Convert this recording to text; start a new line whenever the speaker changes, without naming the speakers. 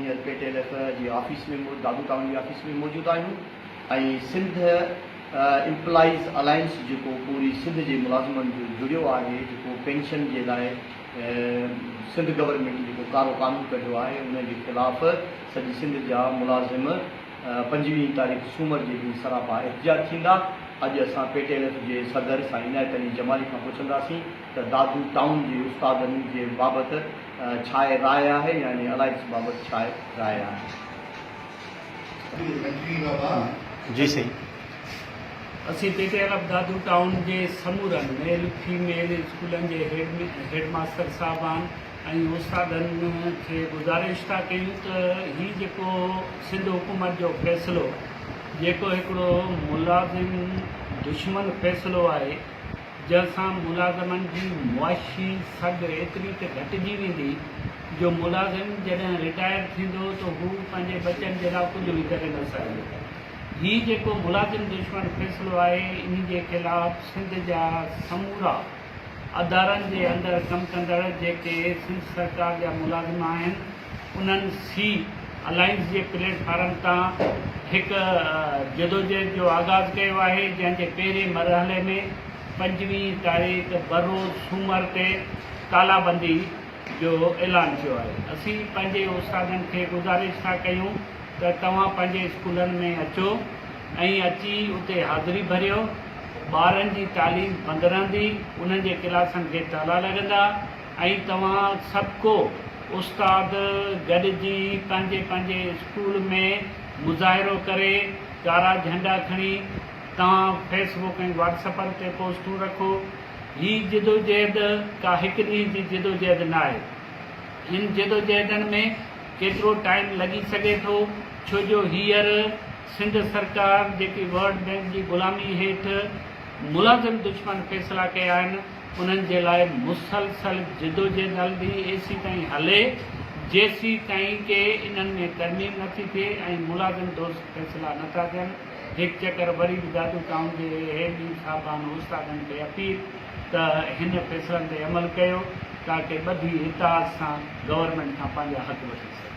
هينئر P T L F جي office ۾ Dadu town جي آفيس ۾ موجود آهيون ۽ سنڌ امپلائيز الائنس جيڪو پوري سنڌ جي ملازمن جو جڙيو آهي جيڪو پينشن جي لاء سنڌ گورنمينٽ جيڪو ڪارو قانون ڪڍيو آهي ان جي خلاف سڄي سنڌ جا ملازم 25 تاريخ سومر جي ڏينهن سراپا احتجاج ٿيندا. اڄ اسان پي ٽي ايل ايف جي صدر سائين عنايت علي جمالي کان پڇنداسين ته دادو ٽائون جي استادن جي بابت ڇاهي راء آهي يعني الائنس بابت ڇاهي راء آهي. جي سائين.
اسين P T L F Dadu town جي سمورن ميل فيميل اسڪولن جي هيڊ ماستر صاحبان ۽ استادن کي گذارش ٿا ڪيون ته هي جيڪو سنڌ حڪومت جو فيصلو جيڪو هڪڙو ملازم دشمن فيصلو آهي جنهن سان ملازمن جي معاشي سگهه ايتري ته گهٽجي ويندي جو ملازم جڏهن رٽائر ٿيندو ته هو پنهنجي ٻچن جي لاء ڪجهه به ڪري نه سگهندو. هي جيڪو ملازم دشمن فيصلو آهي انهي جي خلاف سنڌ جا سمورا ادارن جي اندر ڪم ڪندڙ جيڪي سنڌ سرڪار جا ملازم آهن انهن سي الائنس جي پليٽ فارم تان هڪ جدوجهد جو آغاز ڪيو آهي جنهن جي پهرين مرحلي ۾ 25 تاريخ بروز سومر تي تالا بندي جو اعلان ٿيو آهي اسين پنهنجي استادن کي گذارش ٿا ڪيون ته توهان پنهنجي اسڪولن ۾ اچو ۽ اچي اتي حاضري ڀريو، ٻارن جي تعليم بند رهندي، انهن جي ڪلاسن کي تالا لڳندا ۽ توهان سڀڪو استاد گڏجي پنهنجي پنهنجي اسڪول ۾ مظاهرو ڪري ڪارا جهنڊا کڻي توهان فيس بڪ ۽ واٽس اپن تي پوسٽون رکو. هي جدوجهد ڪا هڪ ڏينهن جي جدوجهد ناهي. هن جدوجهدن ۾ ڪيترو ٽائيم لڳي سگهي ٿو ڇو جو هيئر سنڌ سرڪار جيڪي ورلڊ بينڪ جي غلامي هيٺ ملازم دشمن فيصلا ڪيا آهن انهن جي لاء مسلسل جدوجهد هلندي ايسيتائين هلي جيسيتائين ڪي انهن ۾ ترميم نٿي ٿئي ۽ ملازم دوست فيصلا نٿا ٿين هڪ چڪر وري به دادو ٽائون جي هيڊ صاحبان استادن کي اپيل ته هن فيصلن تي عمل ڪيو تاڪه ٻڌي اتحاد سان گورنمينٽ کان پنهنجا حق وٺي سگهون.